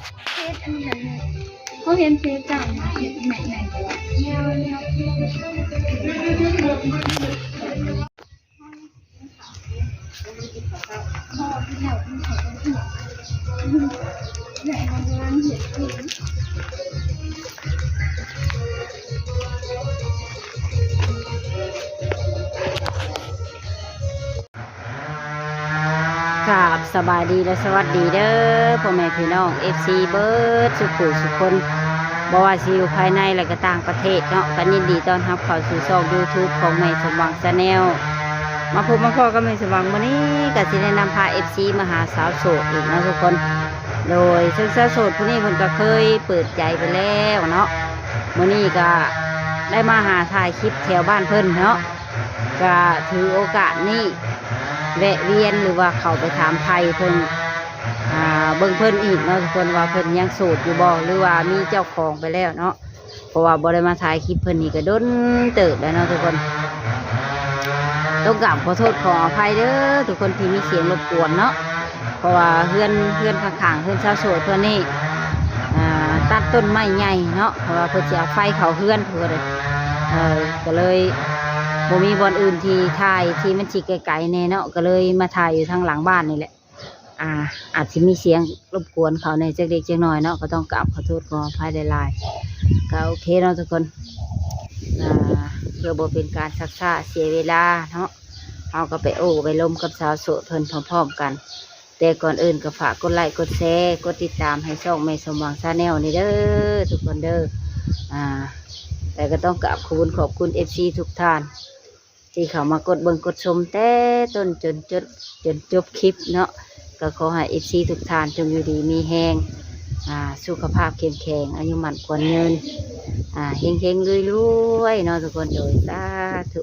ເຟສອັນນີ້ແຫຼະ ເຂົາເຫັນເຟສເຈົ້າເຮັດໃໝ່ໆ ກາບສະບາຍດີ ແລະ ສະຫວັດດີເດີ ພໍ່ແມ່ພີ່ນ້ອງ ເອັຟຊີ ເບິດສູ່ຜູ້ສູ່ຄົນ ບໍ່ວ່າຊິຢູ່ພາຍໃນ ແລະ ກໍຕ່າງປະເທດເນາະ ກໍຍິນດີຕ້ອນຮັບເຂົ້າສູ່ຊ່ອງ YouTube ຂອງແມ່ສົມຫວັງ Channel ມາພົບມາພໍ້ກັບແມ່ສົມຫວັງ ມື້ນີ້ກໍຊິໄດ້ນຳພາ ເອັຟຊີ ມາຫາສາວໂສດອີກເນາະທຸກຄົນ. ໂດຍ ເຊິ່ງສາວໂສດຜູ້ນີ້ເພິ່ນກໍເຄີຍເປີດໃຈໄປແລ້ວເນາະ ມື້ນີ້ກໍໄດ້ມາຫາຖ່າຍຄລິບແຖວບ້ານເພິ່ນເນາະ ກະຖືໂອກາດນີ້ແວະວຽນ ຫຼືວ່າເຂົ້າໄປຖາມໄຖ່ເພິ່ນ ອ່າ ເບິ່ງເພິ່ນອີກເນາະທຸກຄົນ ວ່າເພິ່ນຍັງໂສດຢູ່ບໍ່ ຫຼືວ່າມີເຈົ້າຂອງໄປແລ້ວເນາະ ເພາະວ່າບໍ່ໄດ້ມາຖ່າຍຄລິບເພິ່ນນີ້ກໍດົນເຕີບແລ້ວເນາະທຸກຄົນ. ຕ້ອງກາບຂໍໂທດຂໍອະໄພເດີທຸກຄົນທີ່ມີສຽງລົບກວນເນາະ ເພາະວ່າເຮືອນ ເຮືອນຂ້າງໆ ເຮືອນຊາວໂສດເພິ່ນນີ້ ອ່າ ຕັດຕົ້ນໄມ້ໃຫຍ່ເນາະ ເພາະວ່າເພິ່ນຊິເອົາໄຟເຂົ້າເຮືອນ ເພິ່ນ ເອີ ກໍເລີຍບໍ່ມີບ່ອນອື່ນທີ່ຖ່າຍທີ່ມັນຊິໄກໆແດ່ເນາະ ກໍເລີຍມາຖ່າຍຢູ່ທາງຫຼັງບ້ານນີ້ແຫຼະ. ອ່າ ອາດຊິມີສຽງລົບກວນເຂົາແດ່ຈັກເລັກຈັກນ້ອຍເນາະ ກໍຕ້ອງກາບຂໍໂທດຂໍອະໄພຫຼາຍໆ. ກໍໂອເຄເນາະທຸກຄົນ ອ່າ ເພື່ອບໍ່ເປັນການຊັກຊ້າເສຍເວລາເນາະ ເຮົາກໍໄປໂອ້ໄປລົມກັບສາວໂສດເພິ່ນພ້ອມໆກັນ. ແຕ່ກ່ອນອື່ນກໍຝາກກົດໄລກົດແຊ ກົດຕິດຕາມໃຫ້ຊ່ອງແມ່ສົມຫວັງ Channel ນີ້ເດີທຸກຄົນເດີ. ອ່າ ແລ້ວກໍຕ້ອງກາບຂອບຄຸນຂອບຄຸນ ເອັຟຊີ ທຸກທ່ານ ທີ່ເຂົ້າມາກົດເບິ່ງກົດຊົມແຕ່ຕົ້ນຈົນຈົບ ຈົນຈົບຄລິບເນາະ. ກໍຂໍໃຫ້ ເອັຟຊີ ທຸກທ່ານຈົ່ງຢູ່ດີມີແຮງ ອ່າ ສຸຂະພາບເຂັ້ມແຂງ ອາຍຸໝັ້ນຂວັນຍືນ ອ່າ ເຮັງໆລວຍໆເນາະທຸກຄົນ ໂດຍ ສາທຸ.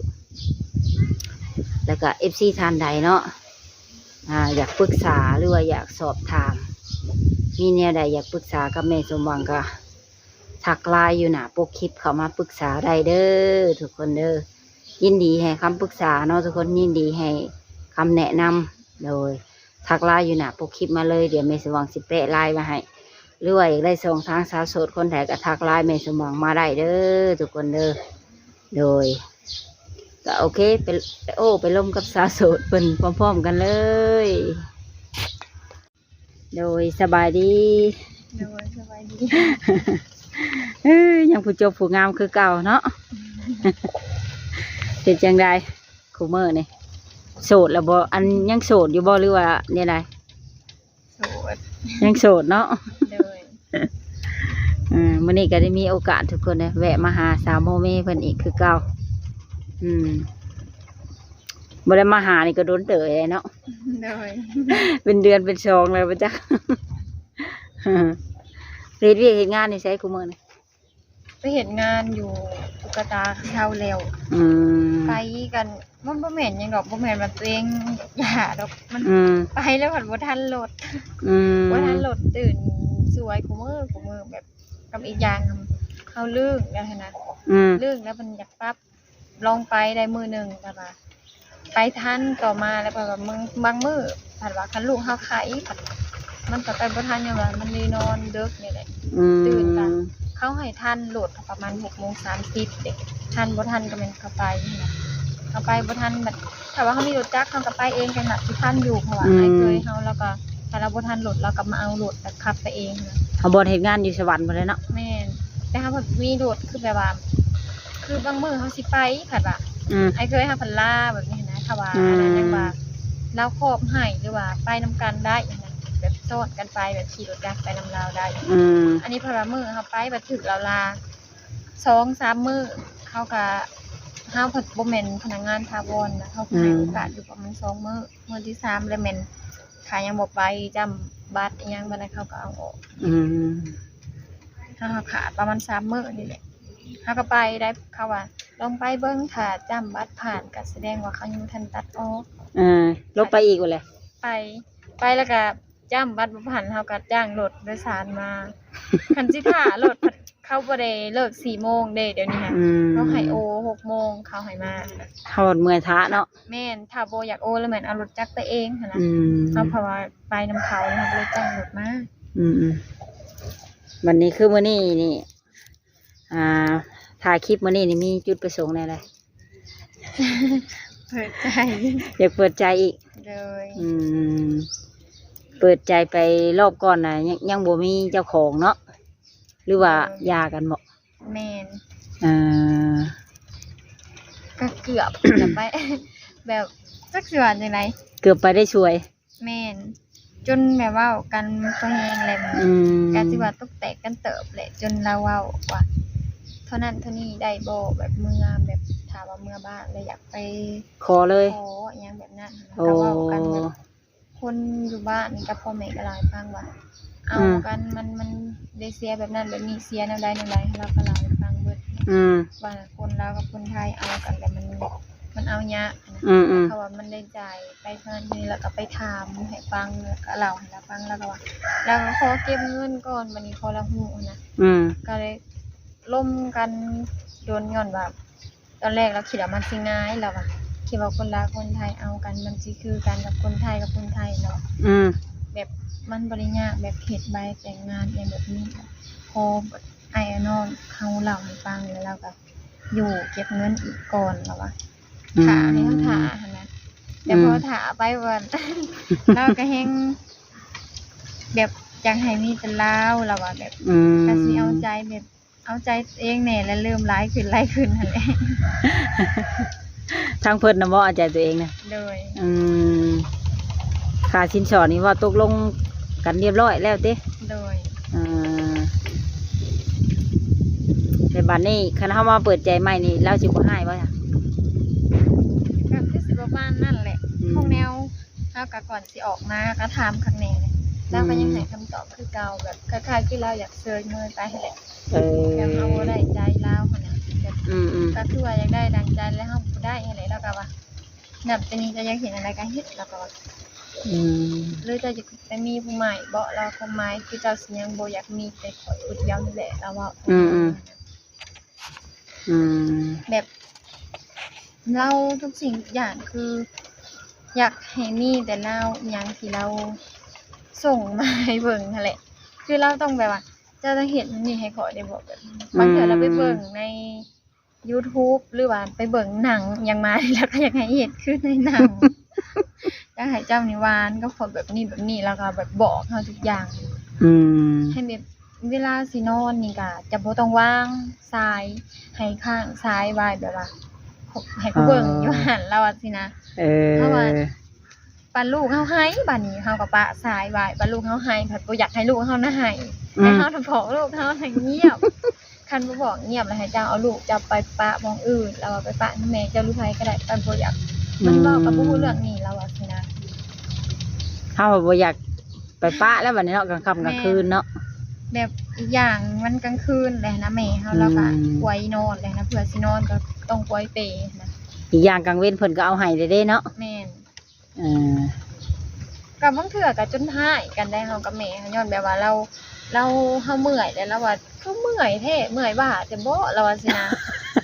ແລ້ວກໍ ເອັຟຊີ ທ່ານໃດເນາະ ອ່າ ຢາກປຶກສາ ຫຼືວ່າຢາກສອບຖາມ ມີແນວໃດຢາກປຶກສາກັບແມ່ສົມຫວັງ ກໍທັກ LINE ຢູ່ໜ້າປົກຄລິບເຂົ້າມາປຶກສາໄດ້ເດີທຸກຄົນເດີ. ຍິນດີໃຫ້ຄຳປຶກສາເນາະທຸກຄົນ ຍິນດີໃຫ້ຄຳແນະນຳ ໂດຍ ທັກ LINE ຢູ່ໜ້າປົກຄລິບມາເລີຍ ດຽວແມ່ສົມຫວັງຊິແປະ LINE ໄວ້ໃຫ້ ຫຼືວ່າຢາກໄດ້ຊ່ອງທາງສາວໂສດຄົນໃດກໍທັກ LINE ແມ່ສົມຫວັງມາໄດ້ເດີທຸກຄົນເດີ. ໂດຍ ກໍໂອເຄ ໄປ ໄປໂອ້ໄປລົມກັບສາວໂສດເພິ່ນພ້ອມໆກັນເລີຍ. ໂດຍ ສະບາຍດີ. ໂດຍ ສະບາຍດີ. ເອີ ຍັງຜູ້ຈົບຜູ້ງາມຄືເກົ່າເນາະ. ເປັນຈັ່ງໃດຄູ່ມື້ນີ້ ໂສດແລ້ວບໍ່? ອັນ ຍັງໂສດຢູ່ບໍ່ ຫຼືວ່າແນວໃດ? ໂສດ ຍັງໂສດເນາະ. ໂດຍ ເອີ ມື້ນີ້ກໍໄດ້ມີໂອກາດທຸກຄົນເດ້ ແວະມາຫາສາວໂມເມເພິ່ນອີກຄືເກົ່າ. ອືມ ບໍ່ໄດ້ມາຫານີ້ກໍດົນເຕີບແລ້ວເນາະ. ໂດຍ ເປັນເດືອນເປັນສອງແລ້ວບໍ່ຈັກ. ເຮັດວຽກເຮັດງານຢູ່ໃສຄູ່ມື້ນີ້? ໄປເຮັດງານຢູ່ຕຸກະຕາເຂົາເຈົ້າແລ້ວ. ອືມ ໄປກັນ ມັນບໍ່ແມ່ນຫຍັງດອກ ບໍ່ແມ່ນວ່າຕົວເອງຢາກດອກ ມັນ ອືມ ໄປແລ້ວພັດບໍ່ທັນລົດ. ອືມ ບໍ່ທັນລົດ ຕື່ນສວຍຄູ່ມື້ ຄູ່ມື້ແບບ ກັບອີກຢ່າງເຮົາລຶ້ງແລ້ວຫັ້ນນະ. ອືມ ລຶ້ງແລ້ວມັນຢາກປັບ ລອງໄປໄດ້ມື້ໜຶ່ງ ແຕ່ວ່າໄປທັນຕໍ່ມາ ແລ້ວກໍບາງມື້ ບາງມື້ພັດວ່າຄັນລູກເຮົາໄຂ້ ມັນກໍໄປບໍ່ທັນ ຍ້ອນວ່າມັນໄດ້ນອນເດິກນີ້ແຫຼະ. ອືມ ຕື່ນກໍ ເຂົາໃຫ້ທັນລົດປະມານຫົກໂມງສາມສິບເດ້ ທັນບໍ່ທັນກໍແມ່ນເຂົາໄປຫັ້ນນະ ເຮົາໄປບໍ່ທັນ. ບັດຖ້າວ່າເຮົາມີລົດຈັກ ເຮົາກໍໄປເອງ ກໍໜ້າຊິທັນຢູ່ ເພາະວ່າ ອືມ ອ້າຍເຂີຍເຮົາ ລາວກໍ ຖ້າລາວບໍ່ທັນລົດ ລາວກໍມາເອົາລົດ ແລ້ວຂັບໄປເອງຫັ້ນນະ. ເຮົາບ່ອນເຮັດງານຢູ່ສະຫວັນພຸ້ນແຫຼະເນາະ. ແມ່ນ ແຕ່ເຮົາພັດມີລົດ ຄືແບບວ່າ ຄືບາງມື້ເຮົາຊິໄປ ພັດວ່າ ອືມ ອ້າຍເຂີຍເຮົາພັດລາແບບນີ້ຫັ້ນນະ. ຖ້າວ່າ ອືມ ອັນນັ້ນຍັງວ່າລາວຄອບໃຫ້ ຫຼືວ່າໄປນຳກັນໄດ້ຫັ້ນນະ ແບບຊ້ອນກັນໄປ ແບບຂີ່ລົດຈັກໄປນຳລາວໄດ້. ອືມ ອັນນີ້ເພາະວ່າມື້ເຮົາໄປບັດຖືກລາວລາສອງສາມມື້ ເຮົາກະ ເຮົາພັດບໍ່ແມ່ນພະນັກງານຖາວອນນະ ເຮົາໃຫ້ ອືມ ໂອກາດຢູ່ປະມານສອງມື້ ມື້ທີສາມແລ້ວແມ່ນ ຖ້າຍັງບໍ່ໄປຈ້ຳບັດອີ່ຫຍັງ ບັດນັ້ນເຂົາກໍເອົາອອກ. ອືມ ເຮົາຂາດປະມານສາມມື້ນີ້ແຫຼະ ເຮົາກໍໄປໄດ້. ເຂົາວ່າລອງໄປເບິ່ງ ຖ້າຈ້ຳບັດຜ່ານກໍສະແດງວ່າເຂົາຍັງບໍ່ທັນຕັດອອກ. ເອີ ລົງໄປອີກພຸ້ນແຫຼະ. ໄປ ໄປແລ້ວກໍຈ້ຳບັດບໍ່ຜ່ານ ເຮົາກໍຈ້າງລົດໂດຍສານມາ. ຄັນຊິຖ້າລົດ ເຂົາບໍ່ໄດ້ເລີກສີ່ໂມງເດ້ ດຽວນີ້ນະ. ອືມ ເຂົາໃຫ້ໂອຫົກໂມງ ເຂົາໃຫ້ມາ. ເຮົາເມື່ອຍຖ້າເນາະ. ແມ່ນ ຖ້າບໍ່ຢາກໂອແລ້ວແມ່ນເອົາລົດຈັກໄປເອງຫັ້ນນະ. ອືມ ເຮົາເພາະວ່າໄປນຳເຂົາ ເຮົາກໍເລີຍຈ້າງລົດມາ. ອືມ ບັດນີ້ຄືມື້ນີ້ນີ້ ອ່າ ຖ່າຍຄລິບມື້ນີ້ນີ້ມີຈຸດປະສົງແນວໃດ? ເປີດໃຈ ຢາກເປີດໃຈອີກ. ໂດຍ. ອືມ ເປີດໃຈໄປລອບກ່ອນນະ ຍັງ ຍັງບໍ່ມີເຈົ້າຂອງເນາະ ຫຼືວ່າ ໂດຍ ຢ່າກັນບໍ? ແມ່ນ. ເອີ ກໍເກືອບ ເກືອບໄປ ແບບ ຈັກຊິວ່າຈັ່ງໃດ ເກືອບໄປໄດ້ສວຍ. ແມ່ນ ຈົນແບບເວົ້າກັນບໍ່ແຮງແລ້ວ ອືມ ກໍຊິວ່າຕົກແຕກກັນເຕີບແຫຼະ ຈົນລາວເວົ້າວ່າເທົ່ານັ້ນເທົ່ານີ້ໄດ້ບໍ່ ແບບເມືອ ແບບຖ້າວ່າເມືອບ້ານແລ້ວຢາກໄປຂໍເລີຍ ຂໍຫຍັງແບບນັ້ນ ໂອ້ ກໍເວົ້າກັນແບບ ຄົນຢູ່ບ້ານກັບພໍ່ແມ່ກໍເລົ່າໃຫ້ຟັງວ່າ ເອົາ ອືມ ກັນ ມັນ ມັນໄດ້ເສຍແບບນັ້ນແບບນີ້ ເສຍແນວໃດແນວໃດ ລາວກໍເລົ່າໃຫ້ຟັງເບິດ ອືມ ວ່າຄົນລາວກັບຄົນໄທເອົາກັນແລ້ວມັນ ມັນເອົາຍາກນະ ອືມໆ ເພາະວ່າມັນໄດ້ຈ່າຍໄປເທົ່ານັ້ນເທົ່ານີ້ ແລ້ວກໍໄປຖາມໃຫ້ຟັງ ແລ້ວກໍເລົ່າໃຫ້ລາວຟັງ ລາວກໍວ່າ ລາວກໍຂໍເກັບເງິນກ່ອນ ບັດນີ້ພໍລາວຮູ້ນະ ອືມ ກໍເລີຍລົມກັນດົນ ຍ້ອນວ່າ ຕອນແລກລາວຄິດວ່າມັນຊິງ່າຍ ລາວວ່າ ຄິດວ່າຄົນລາວຄົນໄທເອົາກັນ ມັນຊິຄືກັນກັບຄົນໄທກັບຄົນໄທເນາະ ອືມ ແບບມັນບໍ່ໄດ້ຍາກ ແບບເຮັດໃບແຕ່ງງານອີ່ຫຍັງແບບນີ້ ພໍອ້າຍນ້ອງເຮົາເລົ່າໃຫ້ຟັງ ແລ້ວລາວກໍຢູ່ເກັບເງິນອີກກ່ອນ ລາວວ່າ ອືມ ຖ້າໃຫ້ເຮົາຖ້າຫັ້ນນະ ແຕ່ ອືມ ພໍຖ້າໄປວ່າ ລາວກໍແຮ່ງແບບຢາກໃຫ້ມີແຕ່ລາວ ລາວວ່າແບບ ອືມ ກໍຊິເອົາໃຈແບບ ເອົາໃຈຕົວເອງແດ່ ແລະເລີ່ມຫຼາຍຂຶ້ນ ຫຼາຍຂຶ້ນຫັ້ນແຫຼະ. ທາງເພິ່ນນະບໍ່ເອົາໃຈຕົວເອງນະ? ໂດຍ. ອືມ ຄ່າສິນສອດນີ້ເວົ້າຕົກລົງກັນຮຽບຮ້ອຍແລ້ວຕິ? ໂດຍ. ເອີ ແຕ່ບັດນີ້ຄັນເຮົາມາເປີດໃຈໃໝ່ນີ້ ລາວຊິບໍ່ຮ້າຍບໍ່? ກໍຄືຊິປະມານນັ້ນແຫຼະ ອືມ ຂອງແນວ ເຮົາກໍກ່ອນຊິອອກມາກໍຖາມຄັກແນ່ ອືມ ລາວກໍຍັງໃຫ້ຄຳຕອບຄືເກົ່າ ແບບຄ້າຍໆຄືລາວຢາກເຊີຍເມີຍໄປຫັ້ນແຫຼະ ເອີ ແບບເຮົາບໍ່ໄດ້ໃຈລາວຫັ້ນນະ ແບບ ອືມໆ ກໍຄືວ່າຢາກໄດ້ດັ່ງໃຈແລ້ວເຮົາບໍ່ໄດ້ຫັ້ນແຫຼະ ລາວກໍວ່າ ນັບແຕ່ນີ້ເຈົ້າຢາກເຮັດອັນໃດກໍເຮັດ ລາວກໍວ່າ ອືມ ຫຼືເຈົ້າຢາກໄປມີຜູ້ໃໝ່ບໍ? ລາວຄວາມໝາຍຄືເຈົ້າຊິຍັງບໍ່ຢາກມີແຕ່ຂ້ອຍຜູ້ດຽວນີ້ແຫຼະ ລາວເວົ້າ ອືມໆ ອືມ ແບບ ລາວທຸກສິ່ງທຸກຢ່າງຄືຢາກໃຫ້ມີແຕ່ລາວ ອີ່ຫຍັງທີ່ລາວສົ່ງມາໃຫ້ເບິ່ງຫັ້ນແຫຼະ ຄືລາວຕ້ອງແບບວ່າ ເຈົ້າຕ້ອງເຮັດອັນນີ້ໃຫ້ຂ້ອຍໄດ້ບໍ່ ແບບ ອືມ ບາງເທື່ອລາວໄປເບິ່ງໃນຢູທູບ ຫຼືວ່າໄປເບິ່ງໜັງຫຍັງມາ ລາວກໍຢາກໃຫ້ເຮັດຄືໃນໜັງ ຢາກໃຫ້ເຈົ້ານີ້ຫວານກັບຂ້ອຍແບບນີ້ແບບນີ້ ລາວກໍແບບບອກເຮົາທຸກຢ່າງ ອືມ ໃຫ້ແບບ ເວລາຊິນອນນີ້ກະຈະບໍ່ຕ້ອງວາງສາຍ ໃຫ້ຄ້າງສາຍໄວ້ ແບບວ່າໃຫ້ຜູ້ເບິ່ງຢູ່ຫັ້ນ ລາວວ່າຊີ້ນະ ເອີ ເພາະວ່າປານລູກເຮົາໄຫ້ ບາດນີ້ເຮົາກໍປະສາຍໄວ້ ປານລູກເຮົາໄຫ້ ພັດບໍ່ຢາກໃຫ້ລູກເຮົານະໄຫ້ ອືມ ໃຫ້ເຮົານະບອກລູກເຮົາໃຫ້ງຽບ ຄັນບໍ່ບອກງຽບແລ້ວໃຫ້ເຈົ້າເອົາລູກເຈົ້າໄປປະບ່ອນອື່ນ ລາວວ່າໄປປະນຳແມ່ເຈົ້າ ຫຼືໃຜກໍໄດ້ ຂ້ອຍບໍ່ຢາກ ມັນເວົ້າກັນບໍ່ຮູ້ເລື່ອງນີ້ ລາວວ່າຊີ້ນະ ເຮົາບໍ່ຢາກ ໄປປະແລ້ວບັດນີ້ເນາະ ກາງຄ່ຳກາງຄືນເນາະ ແມ່ນ ແບບອີກຢ່າງມັນກາງຄືນແຫຼະນະ ແມ່ເຮົາ ອືມ ລາວກໍກວຍນອນແຫຼະນະ ເພື່ອຊິນອນກໍຕ້ອງກວຍເປນະ ອີກຢ່າງກາງເວັນເພິ່ນກໍເອົາໃຫ້ເດ້ເນາະ ແມ່ນ ເອີ ກໍບາງເທື່ອກໍຈົນຮ້າຍກັນໄດ໋ ເຮົາກັບແມ່ ຍ້ອນແບບວ່າລາວ ລາວ ເຮົາເມື່ອຍແລ້ວ ລາວວ່າ ຄືເມື່ອຍແທ້ ເມື່ອຍບ້າແທ້ບໍ ລາວວ່າຊີ້ນະ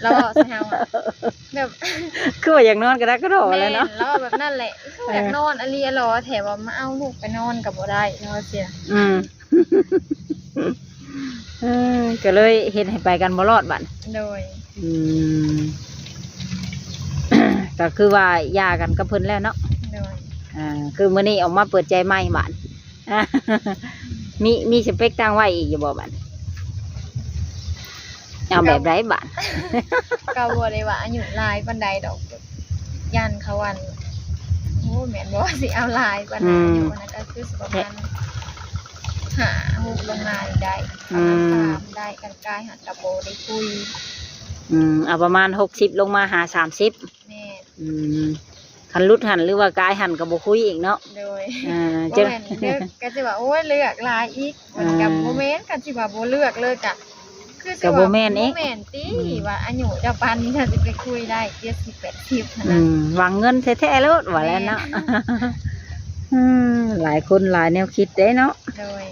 ລາວເວົ້າໃສ່ເຮົາ ແບບ ຄືວ່າຢາກນອນກະດັກກະດໍ້ແຫຼະເນາະ ແມ່ນ ລາວວ່າແບບນັ້ນແຫຼະ ຄືວ່າຢາກ ເອີ ນອນອີ່ຫຼີຫຼໍ ແທ້ວ່າມາເອົາລູກໄປນອນກໍບໍ່ໄດ້ ລາວວ່າຊີ້ນະ ອືມ ເອີ ກໍເລີຍເຮັດໃຫ້ໄປກັນບໍ່ລອດບັດ ໂດຍ ອືມ ກໍຄືວ່າຢ່າກັນກັບເພິ່ນແລ້ວເນາະ ໂດຍ ອ່າ ຄືມື້ນີ້ອອກມາເປີດໃຈໃໝ່ບາດ ມີ ມີສະເປັກຕັ້ງໄວ້ອີກຢູ່ບໍ່ບັດນີ້? ເອົາແບບໃດບັດ? ກໍບໍ່ໄດ້ວ່າອາຍຸຫຼາຍປານໃດດອກ ຢ້ານເຂົາອັນ ໂອ້ ແມ່ນບໍ່ ຊິເອົາຫຼາຍປານໃດ ອືມ ອາຍຸຫັ້ນກໍຄືຊິປະມານ ຫ້າຫົກລົງມານີ້ໄດ້ ປະມານ ອືມ ສາມໄດ້ ຄັນກາຍຫັ້ນກໍບໍ່ໄດ້ຄຸຍ ອືມ ເອົາປະມານຫົກສິບລົງມາຫາສາມສິບ ແມ່ນ ອືມ ຄັນຫຼຸດຫັ້ນ ຫຼືວ່າກາຍຫັ້ນກໍບໍ່ຄຸຍອີກເນາະ ໂດຍ ອ່າ ບໍ່ແມ່ນເດີ ກໍຊິວ່າ ໂອ້ຍ ເລືອກຫຼາຍອີກ ມັນກໍ ອ່າ ບໍ່ແມ່ນ ກໍຊິວ່າບໍ່ເລືອກເລີຍ ກໍຄືຊິວ່າ ກໍບໍ່ແມ່ນອີກ ບໍ່ແມ່ນຕິ ອືມ ວ່າອາຍຸເຈົ້າປານນີ້ ເຈົ້າຊິໄປຄຸຍໄດ້ ເຈັດສິບ ແປດສິບ ຫັ້ນນະ ອືມ ຫວັງເງິນແທ້ໆໂລດ ວ່າແລ້ວເນາະ ແມ່ນ ອືມ ຫຼາຍຄົນຫຼາຍແນວຄິດເດ້ເນາະ ໂດຍ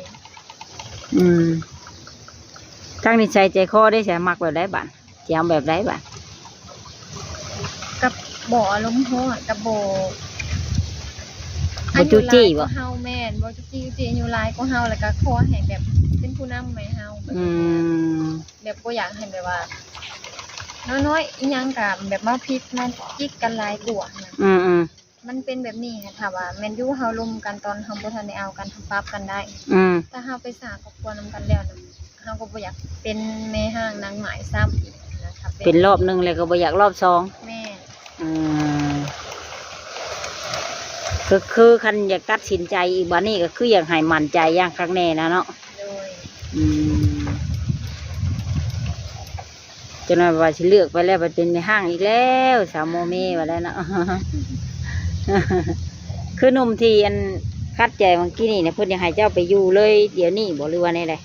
ອືມ ທາງນິໄສໃຈຄໍເດ້ ຊິມັກແບບໃດບາດ? ຊິເອົາແບບໃດບາດ? ກັບບໍ່ອາລົມຮ້ອນ ກັບບໍ່ ບໍ່ຈູ້ຈີ້ບໍ່? ອາຍຸຫຼາຍກວ່າເຮົາ ແມ່ນ ບໍ່ຈູ້ຈີ້ຈູ້ຈີ້ ອາຍຸຫຼາຍກວ່າເຮົາ ແລ້ວກໍຂໍໃຫ້ແບບເປັນຜູ້ນຳໃຫ້ເຮົາ ອືມ ແບບບໍ່ຢາກໃຫ້ແບບວ່າ ນ້ອຍໆ ອີ່ຫຍັງກໍແບບມາຜິດມາຈິກກັນຫຼາຍກວ່ານະ. ອືມໆ ມັນເປັນແບບນີ້ ຖ້າວ່າແມ່ນຢູ່ເຮົາລົມກັນຕອນເຮົາບໍ່ທັນໄດ້ເອົາກັນ ເຮົາປັບກັນໄດ້ ອືມ ຖ້າເຮົາໄປສ້າງຄອບຄົວນຳກັນແລ້ວນະ ເຮົາກໍບໍ່ຢາກເປັນແມ່ຮ້າງນາງໝ້າຍຊ້ຳອີກນະ ຖ້າເປັນ ເປັນລອບໜຶ່ງແລ້ວກໍບໍ່ຢາກລອບສອງ ແມ່ນ ອືມ ກໍຄືຄັນຢາກຕັດສິນໃຈອີກບາດນີ້ ກໍຄືຢາກໃຫ້ໝັ້ນໃຈຢ່າງຄັກແນ່ນະເນາະ ໂດຍ ອືມ ຈັກໜ່ອຍວ່າຊິເລືອກໄປແລ້ວ ໄປເປັນແມ່ຮ້າງອີກແລ້ວ ສາວໂມເມວ່າແລ້ວເນາະ ຄືໜຸ່ມທີ່ອັນຂັດໃຈຫວ່າງກີ້ນີ້ນະ ເພິ່ນຢາກໃຫ້ເຈົ້າໄປຢູ່ເລີຍດຽວນີ້ບໍ່ ຫຼືວ່າແນວໃດ?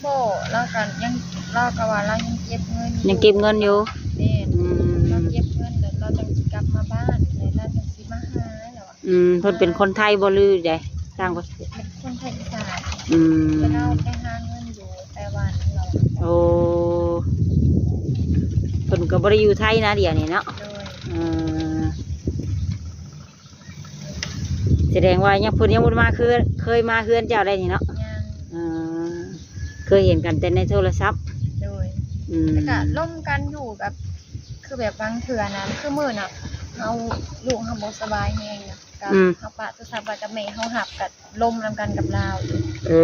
ບໍ່ ລາວກໍຍັງ ລາວກໍວ່າລາວຍັງເກັບເງິນຢູ່ ຍັງເກັບເງິນຢູ່ ແມ່ນ ອືມ ລາວເກັບເງິນແລ້ວລາວຈັ່ງຊິກັບມາບ້ານ ແລ້ວລາວຈັ່ງຊິມາຫາ ລາວວ່າ ອືມ ເພິ່ນເປັນຄົນໄທບໍ່ ຫຼືໃດ? ຕ່າງປະເທດ ເປັນຄົນໄທອີສານ ອືມ ແຕ່ລາວໄປຫາເງິນຢູ່ໄຕ້ຫວັນ ລາວວ່າ ໂອ້ ເພິ່ນກໍບໍ່ໄດ້ຢູ່ໄທນະດຽວນີ້ເນາະ ໂດຍ ເອີ ສະແດງວ່າຍັງ ເພິ່ນຍັງບໍ່ໄດ້ມາຄື ເຄີຍມາເຮືອນເຈົ້າໄດ້ນີ້ເນາະ ຍັງ ເອີ ເຄີຍເຫັນກັນແຕ່ໃນໂທລະສັບ ໂດຍ ອືມ ແລ້ວກໍລົມກັນຢູ່ແບບ ຄືແບບບາງເທື່ອນະ ຄືມື້ນະ ເຮົາ ລູກເຮົາບໍ່ສະບາຍແຮງນະ ກໍ ອືມ ເຮົາປະໂທລະສັບໄວ້ກັບແມ່ເຮົາ ຮັບກັບລົມນຳກັນກັບລາວ ເອີ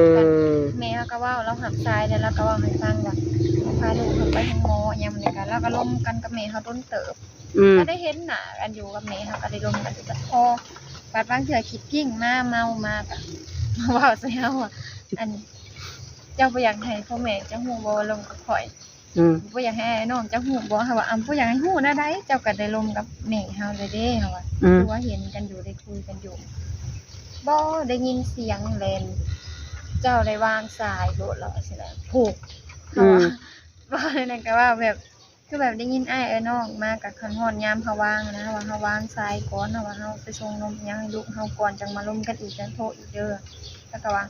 ແມ່ເຮົາກໍເວົ້າ ລາວຮັບສາຍແລ້ວ ລາວກໍເວົ້າໃຫ້ຟັງວ່າ ພາລູກເຮົາໄປໂຮງໝໍຫຍັງນີ້ ກໍລາວກໍລົມກັນກັບແມ່ເຮົາດົນເຕີບ ອືມ ກໍໄດ້ເຫັນໜ້າກັນຢູ່ກັບແມ່ເຮົາ ກໍໄດ້ລົມກັນຢູ່ກັບພໍ່ ບັດບາງເທື່ອຂີ້ພິ້ງມາ ເມົາມາ ກໍມາເວົ້າໃສ່ເຮົາວ່າ ອັນ ເຈົ້າບໍ່ຢາກໃຫ້ພໍ່ແມ່ເຈົ້າຮູ້ບໍ່ວ່າລົມກັບຂ້ອຍ? ອືມ ບໍ່ຢາກໃຫ້ອ້າຍນ້ອງເຈົ້າຮູ້ບໍ່? ເຮົາວ່າ ອຳ ບໍ່ຢາກໃຫ້ຮູ້ແນວໃດ ເຈົ້າກໍໄດ້ລົມກັບແມ່ເຮົາແລ້ວເດ້ ເຮົາວ່າ ອືມ ຄືວ່າເຫັນກັນຢູ່ ໄດ້ຄຸຍກັນຢູ່ ບໍ່ໄດ້ຍິນສຽງແລ້ວ ເຈົ້າໄດ້ວາງສາຍໂລດ ລາວວ່າຊີ້ນະ ໂພກ ເຮົາວ່າ ອືມ ເວົ້າແນວນັ້ນກໍວ່າແບບ ຄືແບບໄດ້ຍິນອ້າຍເອີນ້ອງມາ ກໍຄັນຮອດຍາມເຮົາວ່າງນະ ເຮົາວ່າເຮົາວາງສາຍກ່ອນ ເຮົາວ່າເຮົາໄປສົ່ງນົມອີ່ຫຍັງໃຫ້ລູກເຮົາກ່ອນ ຈັ່ງມາລົມກັນອີກ ຈັ່ງໂທອີກເດີ ແລ້ວກໍວ່າ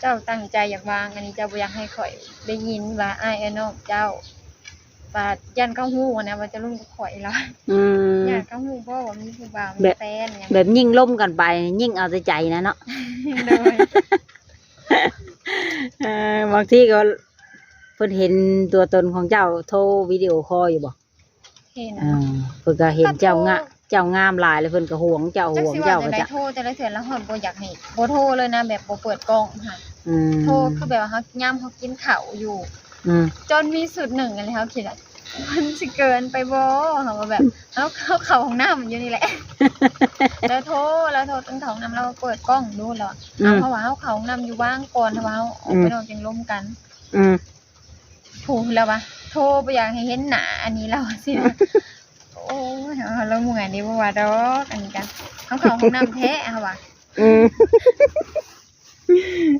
ເຈົ້າຕັ້ງໃຈຢາກວາງ ອັນນີ້ເຈົ້າບໍ່ຢາກໃຫ້ຂ້ອຍໄດ້ຍິນວ່າອ້າຍເອີນ້ອງເຈົ້າ ວ່າຢ້ານເຂົາຮູ້ນະວ່າເຈົ້າລົມກັບຂ້ອຍລະ ອືມ ຢ້ານເຂົາຮູ້ບໍ່ວ່າມີຜູ້ບ່າວ ມີແບບ ມີແຟນຫຍັງ ແບບຍິ່ງລົມກັນໄປ ຍິ່ງເອົາແຕ່ໃຈນະເນາະ ໂດຍ ເອີ ບາງທີກໍເພິ່ນເຫັນຕົວຕົນຂອງເຈົ້າ ໂທວິດີໂອຄໍຢູ່ບໍ່? ເຫັນ ເອີ ເພິ່ນກໍເຫັນເຈົ້າງາ ເຈົ້າງາມຫຼາຍ ແລ້ວເພິ່ນກໍຫວງເຈົ້າ ຫວງເຈົ້າ ຈັກຊິວ່າຈັ່ງໃດ ໂທແຕ່ລະເທື່ອລະຮອດບໍ່ຢາກໃຫ້ ບໍ່ໂທເລີຍນະ ແບບບໍ່ເປີດກ້ອງຫັ້ນ ອືມ ໂທຄືແບບວ່າເຮົາ ຍາມເຮົາກິນເຂົ້າຢູ່ ອືມ ຈົນມີຊຸດໜຶ່ງຫັ້ນແຫຼະ ເຮົາຄິດວ່າ ມັນຊິເກີນໄປບໍ່ ເຮົາວ່າແບບ ເຮົາ ເຮົາເຂົ້າຫ້ອງນ້ຳຢູ່ນີ້ແຫຼະ ແລ້ວໂທ ແລ້ວໂທຕອນເຂົ້າຫ້ອງນ້ຳ ລາວເປີດກ້ອງດູ ລາວວ່າ ອືມ ເອົາ ເພາະວ່າເຮົາເຂົ້າຫ້ອງນ້ຳຢູ່ວາງກ່ອນ ເພາະວ່າເຮົາອອກໄປ ອືມ ນອກຈັ່ງລົມກັນ ອືມ ໂອ້ ລາວວ່າ ໂທ ບໍ່ຢາກໃຫ້ເຫັນໜ້າອັນນີ້ ລາວວ່າຊີ້ນະ ໂອ້ຍ ເຮົາ ເຮົາລະເມື່ອຍນີ້ ບໍ່ວ່າດອກ ອັນນີ້ກະ ເຮົາເຂົ້າຫ້ອງນ້ຳແທ້ ເຮົາວ່າ ອືມ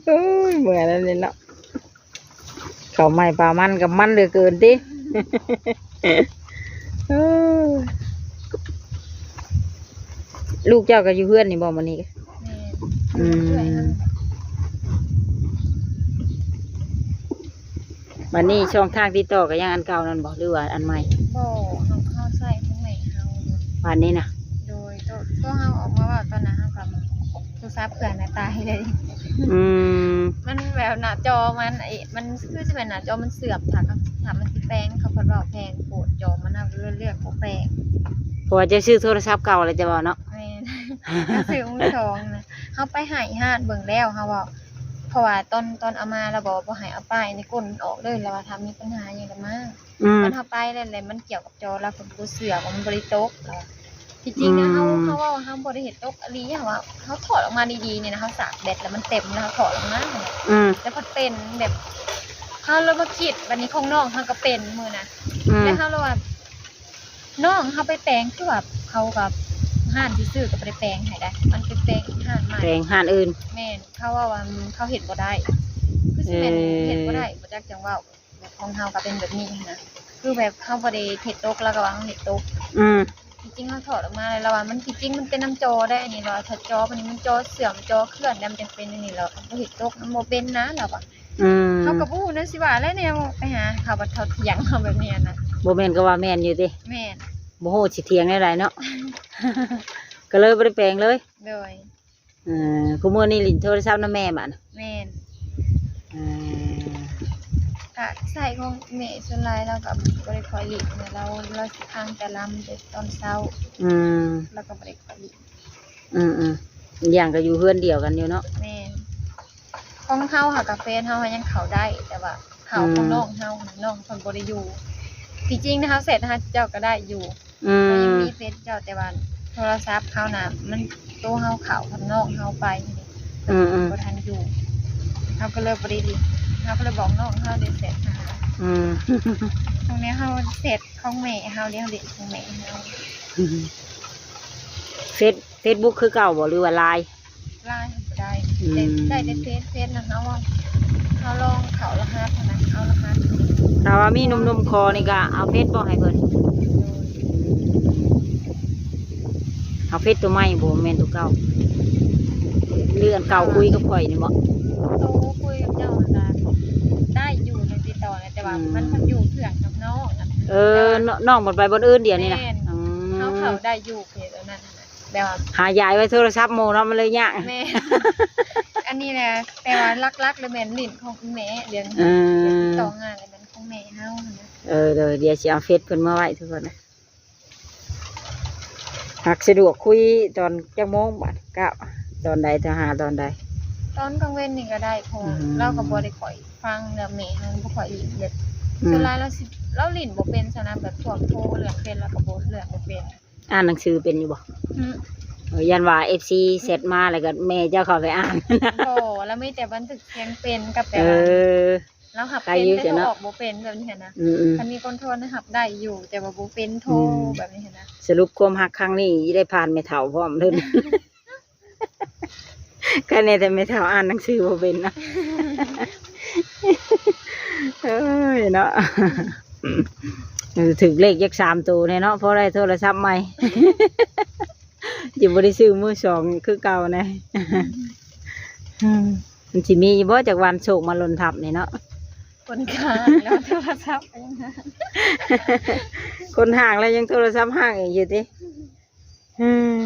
ໂອ້ຍ ເມື່ອຍແລ້ວນີ້ເນາະ ເຂົ້າໃໝ່ປາມັນກໍມັນເຫຼືອເກີນຕິ ເອີ ລູກເຈົ້າກໍຢູ່ເຮືອນນີ້ບໍ່ ມື້ນີ້? ແມ່ນ ອືມ ເອື້ອຍຫັ້ນ ບັດນີ້ຊ່ອງທາງຕິດຕໍ່ກໍຍັງອັນເກົ່ານັ້ນບໍ່ ຫຼືວ່າອັນໃໝ່? ບໍ່ ເຮົາ ເຮົາໃຊ້ຂອງແມ່ເຮົາຢູ່ ບາດນີ້ນະ ໂດຍ ໂຕ ໂຕເຮົາອອກມາເວົ້າຕອນນັ້ນ ເຮົາກໍໂທລະສັບເຄື່ອງໜ້າຕາຍເລີຍ ອືມ ມັນແບບໜ້າຈໍມັນ ໄອ້ ມັນຄືຊິແມ່ນໜ້າຈໍມັນເສື່ອມ ຖ້າ ຖ້າມັນຊິແປງ ເຂົາເພິ່ນເວົ້າແພງໂພດ ຈໍມັນ ເຮົາກໍເລືອກບໍ່ແປງ ເພາະວ່າເຈົ້າຊື້ໂທລະສັບເກົ່າແລ້ວ ເຈົ້າເວົ້າເນາະ ແມ່ນ ກໍຊື້ມືສອງນະ ເຮົາໄປໃຫ້ຮ້ານເບິ່ງແລ້ວ ເຮົາເວົ້າ ເພາະວ່າຕອນ ຕອນເອົາມາລະບອກ ບໍ່ໃຫ້ເອົາປ້າຍໃນກົ້ນອອກເດີ ລະວ່າຖ້າມີປັນຫາຫຍັງລະມາ ອືມ ມັນເຮົາໄປແລ້ວ ແລ້ວມັນກ່ຽວກັບຈໍ ລະເພິ່ນບໍ່ເຊື່ອວ່າມັນບໍ່ໄດ້ຕົກ ລະວ່າ ທີ່ຈິງນະ ອືມ ເຮົາ ເຮົາເວົ້າວ່າເຮົາບໍ່ໄດ້ເຮັດຕົກອີ່ຫຼີ ເຮົາວ່າເຮົາຖອດອອກມາດີໆນີ້ນະ ເຮົາສາກແບັດແລ້ວມັນເຕັມ ແລ້ວເຮົາຖອດອອກມາ ອືມ ແຕ່ພັດເປັນແບບ ເຮົາເລີຍມາຄິດ ບັດນີ້ຂອງນ້ອງເຮົາກໍເປັນມື້ນະ ອືມ ແລ້ວເຮົາເລີຍວ່າ ນ້ອງເຮົາໄປແປງ ຄືວ່າເຂົາກັບຮ້ານທີ່ຊື້ກໍບໍ່ໄດ້ແປງໃຫ້ໃດ ມັນໄປແປງອີກຮ້ານໃໝ່ ແປງຮ້ານອື່ນ ແມ່ນ ເຂົາເວົ້າວ່າເຂົາເຮັດບໍ່ໄດ້ ຄືຊິແມ່ນ ເອີ ເຮັດບໍ່ໄດ້ ບໍ່ຈັກຈັ່ງເວົ້າ ແບບຂອງເຮົາກໍເປັນແບບນີ້ຫັ້ນນະ ຄືແບບເຮົາບໍ່ໄດ້ເຮັດຕົກ ລາວກໍວ່າເຮົາເຮັດຕົກ ອືມ ທີ່ຈິງເຮົາຖອດອອກມາແລ້ວ ລາວວ່າມັນ ທີ່ຈິງມັນເປັນນຳຈໍໄດ໋ ອັນນີ້ລາວວ່າ ຖ້າຈໍມັນ ມັນຈໍເສື່ອມ ມັນຈໍເຄື່ອນ ແລ້ວມັນຈັ່ງເປັນອັນນີ້ ລາວກໍບໍ່ເຮັດຕົກ ມັນບໍ່ເປັນນະ ລາວວ່າ ອືມ ເຮົາກໍບໍ່ຮູ້ແນວຊິວ່າແຫຼະ ແນວໄປຫາເຂົາ ບັດເຂົາຖຽງເຮົາແບບນີ້ນະ ບໍ່ແມ່ນກໍວ່າແມ່ນຢູ່ຕິ ແມ່ນ ບໍ່ຮູ້ຊິຖຽງແນວໃດເນາະ ກໍເລີຍບໍ່ໄດ້ແປງເລີຍ ໂດຍ ເອີ ຄູ່ມື້ນີ້ຫຼິ້ນໂທລະສັບນຳແມ່ບາດນີ້? ແມ່ນ. ເອີ ກະໃຊ້ຂອງແມ່ສ່ວນຫຼາຍ ລາວກະບໍ່ໄດ້ຄ່ອຍຫຼິ້ນນະ ລາວ ລາວຊິອ່ານແຕ່ລຳແຕ່ຕອນເຊົ້າ. ອືມ ລາວກະບໍ່ໄດ້ຄ່ອຍຫຼິ້ນ. ອືມໆ ອີກຢ່າງກະຢູ່ເຮືອນດຽວກັນຢູ່ເນາະ. ແມ່ນ. ຂອງເຮົາຫາກະແຟນເຮົາຫາຍັງເຂົ້າໄດ້ ແຕ່ວ່າເຂົ້າຂອງ ອືມ ນ້ອງເຮົາ ນ້ອງເພິ່ນບໍ່ໄດ້ຢູ່. ທີ່ຈິງນະ ເຮົາແຊັດຫາເຈົ້າກະໄດ້ຢູ່. ອືມ ເຮົາຍັງມີເຟສເຈົ້າ ແຕ່ວ່າໂທລະສັບເຮົານະ ມັນໂຕເຮົາເຂົ້າກັບນ້ອງເຮົາໄປ ອືມໆ ບໍ່ທັນຢູ່ ເຮົາກະເລີຍບໍ່ໄດ້ຫຼິ້ນ ເຮົາກະເລີຍບອກນ້ອງເຮົາໄດ້ແຊັດຫາ. ອືມ ຂອງແມ່ເຮົາແຊັດຂອງແມ່ເຮົາເດ້ ເຮົາຫຼິ້ນຂອງແມ່ເຮົາ. ເຟສ ເຟສບຸກຄືເກົ່າບໍ່ ຫຼືວ່າລາຍ? ລາຍບໍ່ໄດ້ ອືມ ໄດ້ ໄດ້ແຕ່ເຟສ ເຟສນະ ເຮົາວ່າ ເຮົາລອງເຂົ້າລະຫັດຫັ້ນນະ ເອົາລະຫັດ ຖ້າວ່າມີໜຸ່ມໆຂໍນີ້ກະເອົາເຟສບອກໃຫ້ເພິ່ນ. ໂດຍ. ເອົາເຟສໂຕໃໝ່ບໍ່ ແມ່ນໂຕເກົ່າ ຫຼືອັນເກົ່າຄຸຍກັບຂ້ອຍນີ້ບໍ? ໂຕຄຸຍກັບເຈົ້າຫັ້ນນະ ໄດ້ຢູ່ ຍັງຕິດຕໍ່ນະ ແຕ່ວ່າ ອືມ ມັນ ມັນຢູ່ເຄື່ອງກັບນ້ອງ ເອີ ແຕ່ວ່າ ນ້ອງ ນ້ອງມັນໄປບ່ອນອື່ນດຽວນີ້ນະ. ແມ່ນ. ອືມ ເຮົາເຂົ້າໄດ້ຢູ່ເພຈອັນນັ້ນນະ ແບບວ່າ ຫາຢາຍໄວ້ໂທລະສັບໝູ່ເນາະ ມັນເລີຍຍາກ. ແມ່ນ. ອັນນີ້ນະ ແຕ່ວ່າຫຼັກໆເລີຍແມ່ນຫຼິ້ນຂອງອີ່ແມ່ ເລື່ອງ ເອີ ເລື່ອງຕິດຕໍ່ງານແລ້ວແມ່ນຂອງແມ່ເຮົາຫັ້ນນະ. ເອີ ໂດຍ ດຽວຊິເອົາເຟສເພິ່ນມາໄວ້ທຸກຄົນນະ. ຫາກສະດວກຄຸຍຕອນຈັກໂມງບາດ ກະຕອນໃດ ໂທຫາຕອນໃດ? ຕອນກາງເວັນນີ້ກະໄດ້ ເພາະວ່າ ອືມ ລາວກະບໍ່ໄດ້ຄ່ອຍຟັງ ແລ້ວແມ່ເຮົາບໍ່ຄ່ອຍຫຼິ້ນ ແບບ ອືມ ສ່ວນຫຼາຍລາວຊິ ລາວຫຼິ້ນບໍ່ເປັນຊັ້ນນະ ແບບພວກໂທເລື່ອງເຟສລາວກະບໍ່ ເລື່ອງບໍ່ເປັນ. ອ່ານໜັງສືເປັນຢູ່ບໍ່? ຫືມ ເອີ ຢ້ານວ່າເອັຟຊີແຊັດມາ ແລ້ວກະແມ່ເຈົ້າເຂົ້າໄປອ່ານ. ບໍ່ ລາວມີແຕ່ບັນທຶກສຽງເປັນກັບແບບ ເອີ ວ່າ ລາວຮັບເປັນ ແຕ່ລາວອອກບໍ່ເປັນແບບນີ້ຫັ້ນນະ. ອືມໆ ຄັນມີຄົນໂທລະຮັບໄດ້ຢູ່ ແຕ່ວ່າບໍ່ເປັນໂທ ອືມ ແບບນີ້ຫັ້ນນະ. ສະຫຼຸບຄວາມຮັກຄັ້ງນີ້ໄດ້ຜ່ານແມ່ເຖົ້າພ້ອມເດີ. ໃຄແນ່ແຕ່ແມ່ເຖົ້າອ່ານໜັງສືບໍ່ເປັນນະ. ເອີຍເນາະ ຖືກເລກຈັກສາມໂຕແນ່ເນາະ ພໍໄດ້ໂທລະສັບໃໝ່ ຊິບໍ່ໄດ້ຊື້ມືສອງຄືເກົ່າແນ່. ອືມ ມັນຊິມີຢູ່ບໍ່ຈັກວັນໂຊກມາຫຼົ່ນທັບນີ້ເນາະ. ຄົນຄ້າງແລ້ວໂທລະສັບ ຄົນຫ້າງແລ້ວຍັງໂທລະສັບຫ້າງອີກຢູ່ຕິ. ອືມ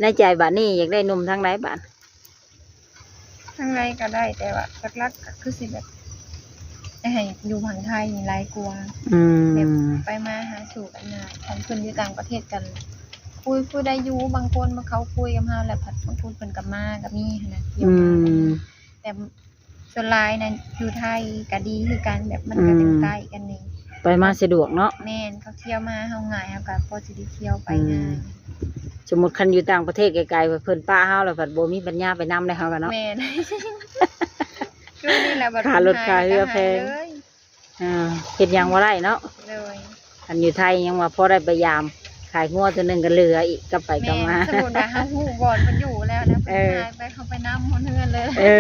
ໃນໃຈບາດນີ້ຢາກໄດ້ໜຸ່ມທາງໃດບາດ? ທາງໃດກະໄດ້ ແຕ່ວ່າຫຼັກໆກະຄືຊິແບບ ຢາກໃຫ້ຢູ່ຝັ່ງໄທນີ້ຫຼາຍກວ່າ. ອືມ ແບບໄປມາຫາສູ່ກັນງ່າຍ ຄັນເພິ່ນຢູ່ຕ່າງປະເທດກັນ ຄຸຍ ຄຸຍໄດ້ຢູ່ ບາງຄົນມາເຂົ້າຄຸຍກັບເຮົາ ແລ້ວພັດບາງຄົນເພິ່ນກະມາກະມີຫັ້ນນະ ທ່ຽວມາກະມີ. ອືມ ແຕ່ ສ່ວນຫຼາຍນະ ຢູ່ໄທກະດີຄືກັນ ແບບມັນກະ ອືມ ໃກ້ກັນນີ້ ໄປມາສະດວກເນາະ. ແມ່ນ ເຂົາທ່ຽວມາເຮົາງ່າຍ ເຮົາກະພໍຊິໄດ້ທ່ຽວໄປ ອືມ ງ່າຍ. ສົມມຸດຄັນຢູ່ຕ່າງປະເທດໄກໆ ເພິ່ນປະເຮົາແລ້ວ ພັດບໍ່ມີປັນຍາໄປນຳໄດ້ເຮົາກະເນາະ. ແມ່ນ ຄືນີ້ແຫຼະ ບັດຄ່າລົດຄ່າເຮືອແພງ ເອີ ເຮັດຫຍັງບໍ່ໄດ້ເນາະ. ໂດຍ. ຄັນຢູ່ໄທຍັງວ່າພໍໄດ້ໄປຢາມ ຂາຍງົວໂຕໜຶ່ງກະເຫຼືອອີກ ກັບໄປກັບມາ. ແມ່ນ ສົມມຸດວ່າເຮົາຮູ້ບ່ອນເພິ່ນຢູ່ແລ້ວນະ ເພິ່ນ ເອີ ຫາຍໄປ ເຮົາໄປນຳຮອດເຮືອນເລີຍ. ເອີ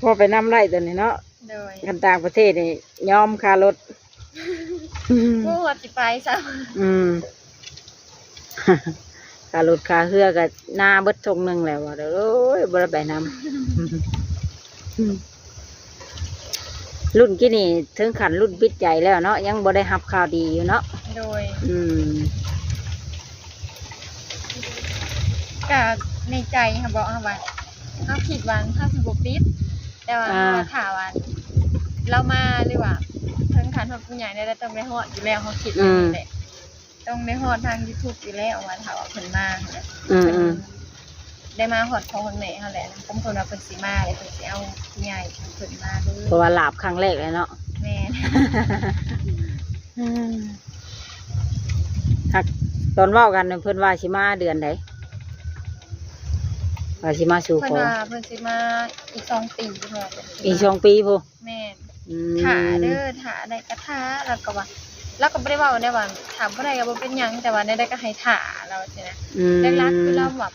ພໍໄປນຳໄດ້ໂຕນີ້ເນາະ. ໂດຍ. ຄັນຕ່າງປະເທດນີ້ຍອມຄ່າລົດ ບໍ່ຮອດຊິໄປຊ້ຳ. ອືມ ຄ່າລົດຄ່າເຮືອກະໜ້າເບິດທົ່ງໜຶ່ງແລ້ວວ່າ ໂອ້ຍ ບໍ່ໄດ້ໄປນຳ. ລຸ້ນກີ້ນີ້ເຖິງຂັ້ນລຸ້ນປິດໃຈແລ້ວເນາະ ຍັງບໍ່ໄດ້ຮັບຂ່າວດີຢູ່ເນາະ. ໂດຍ. ອືມ ກະໃນໃຈຫັ້ນເບາະ ເຮົາວ່າ ເຮົາຄິດວ່າເຮົາຊິບໍ່ປິດ ແຕ່ວ່າ ອ່າ ຖ້າວ່າລາວມາ ຫຼືວ່າເຖິງຂັ້ນຮອດຜູ້ໃຫຍ່ແນວໃດ ຕ້ອງໄດ້ຮອດຢູ່ແລ້ວ ເຮົາຄິດແບບນີ້ແຫຼະ. ອືມ ຕ້ອງໄດ້ຮອດທາງຢູທູບຢູ່ແລ້ວວ່າ ຖ້າວ່າເພິ່ນມາຫັ້ນນະ. ອືມ ເພິ່ນ ອືມ ໄດ້ມາຮອດພໍ່ຮອດແມ່ເຮົາແຫຼະນະ ຄົນເພິ່ນວ່າເພິ່ນຊິມາແລ້ວ ເພິ່ນຊິເອົາຜູ້ໃຫຍ່ເພິ່ນມາເລີຍ ເພາະວ່າລາບຄັ້ງແລກແລ້ວເນາະ. ແມ່ນ. ອືມ ຫາກຕອນເວົ້າກັນເພິ່ນວ່າຊິມາເດືອນໃດ? ວ່າຊິມາສູ່ຂໍ ເພິ່ນວ່າເພິ່ນຊິມາອີກສອງປີພຸ້ນ ອີກສອງປີພຸ້ນ. ແມ່ນ. ອືມ ຖ້າເດີ ຖ້າໄດ້ກະຖ້າ ລາວກະວ່າ ລາວກະບໍ່ໄດ້ເວົ້າໄດ້ວ່າ ຖ້າບໍ່ໄດ້ກະບໍ່ເປັນຫຍັງ ແຕ່ວ່າແນວໃດກະໃຫ້ຖ້າ ລາວວ່າຊີ້ນະ. ອືມ ຫຼັກໆຄືລາວແບບ